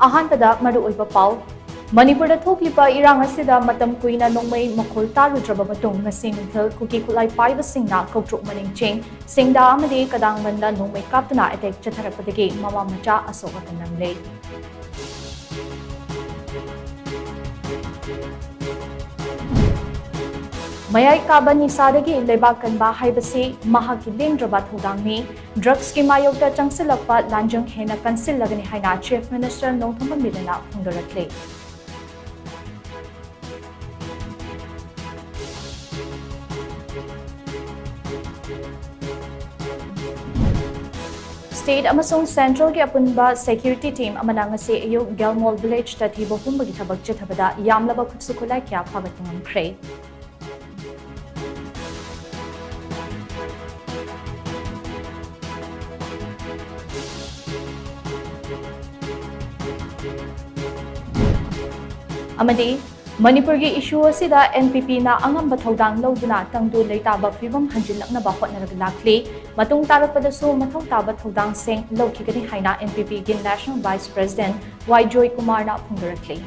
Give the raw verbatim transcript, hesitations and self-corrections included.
ꯑꯍꯥꯟꯕꯗ ꯃꯔꯨꯑꯣꯏꯕ ꯄꯥꯎ꯫ ꯃꯅꯤꯄꯨꯔꯗ ꯊꯣꯛꯂꯤꯕ ꯏꯔꯥꯡ ꯑꯁꯤꯗ ꯃꯇꯝ ꯀꯨꯏꯅ ꯅꯣꯡꯃꯩ ꯃꯈꯣꯜ ꯇꯥꯔꯨꯗ꯭ꯔꯕ ꯃꯇꯨꯡ, ꯉꯁꯤ ꯅꯨꯡꯊꯤꯜ ꯀꯨꯀꯤ ꯈꯨꯠꯂꯥꯏ ꯄꯥꯏꯕꯁꯤꯡꯅ ꯀꯧꯇ꯭ꯔꯨꯛ ꯃꯅꯤꯡ ꯆꯤꯡ, ꯁꯤꯡꯗꯥ ꯑꯃꯗꯤ ꯀꯗꯥꯡꯕꯟꯗ ꯅꯣꯡꯃꯩ ꯀꯥꯞꯇꯨꯅ ꯑꯦꯇꯦꯛ ꯆꯠꯊꯔꯛꯄꯗꯒꯤ ꯃꯃꯥ ꯃꯆꯥ ꯑꯁꯣꯛ ꯑꯄꯟ ꯅꯪꯂꯦ꯫ ꯃꯌꯥꯏ ꯀꯥꯕ ꯅꯤꯁꯥꯗꯒꯤ ꯂꯩꯕꯥꯛ ꯀꯟꯕ ꯍꯥꯏꯕꯁꯤ ꯃꯍꯥꯛꯀꯤ ꯂꯦꯡꯗ꯭ꯔꯕ ꯊꯧꯗꯥꯡꯅꯤ꯫ ꯗ꯭ꯔꯒꯁꯀꯤ ꯃꯥꯌꯣꯛꯇ ꯆꯪꯁꯤꯜꯂꯛꯄ ꯂꯥꯟꯖꯪ ꯍꯦꯟꯅ ꯀꯟꯁꯤꯜꯂꯒꯅꯤ ꯍꯥꯏꯅ ꯆꯤꯐ ꯃꯤꯅꯤꯁꯇꯔ ꯅꯣꯡꯊꯣꯝꯕꯝ ꯕꯤꯔꯦꯟꯅ ꯐꯣꯡꯗꯣꯔꯛꯂꯤ꯫ ꯁ꯭ꯇꯦꯠ ꯑꯃꯁꯨꯡ ꯁꯦꯟꯇ꯭ꯔꯦꯜꯒꯤ ꯑꯄꯨꯟꯕ ꯁꯦꯀ꯭ꯌꯨꯔꯤꯇꯤ ꯇꯤꯝ ꯑꯃꯅ ꯉꯁꯤ ꯑꯌꯨꯛ ꯒꯦꯜꯃꯣꯜ ꯚꯤꯂꯦꯖꯇ ꯊꯤꯕ ꯍꯨꯝꯕꯒꯤ ꯊꯕꯛ ꯆꯠꯊꯕꯗ ꯌꯥꯝꯂꯕ ꯈꯨꯠꯁꯨ ꯈꯨꯠꯂꯥꯏ ꯀꯌꯥ ꯐꯥꯒꯠꯄ ꯉꯝꯈ꯭ꯔꯦ꯫ ꯑꯃꯗꯤ ꯃꯅꯤꯄꯨꯔꯒꯤ ꯏꯁꯨ ꯑꯁꯤꯗ ꯑꯦꯟ ꯄꯤ ꯄꯤꯅ ꯑꯉꯝꯕ ꯊꯧꯗꯥꯡ ꯂꯧꯗꯨꯅ ꯇꯪꯗꯨ ꯂꯩꯇꯥꯕ ꯐꯤꯕꯝ ꯍꯟꯖꯤꯜꯂꯛꯅꯕ ꯍꯣꯠꯅꯔꯒ ꯂꯥꯛꯂꯤ꯫ ꯃꯇꯨꯡ ꯇꯥꯔꯛꯄꯗꯁꯨ ꯃꯊꯧ ꯇꯥꯕ ꯊꯧꯗꯥꯡꯁꯤꯡ ꯂꯧꯈꯤꯒꯅꯤ ꯍꯥꯏꯅ ꯑꯦꯟ ꯄꯤ ꯄꯤꯒꯤ ꯅꯦꯁꯅꯦꯜ ꯚꯥꯏꯁ ꯄ꯭ꯔꯦꯁꯤꯗꯦꯟꯠ ꯋꯥꯏ ꯖꯣꯏꯀꯨꯃꯥꯔꯅ ꯐꯣꯡꯗꯣꯔꯛꯂꯤ꯫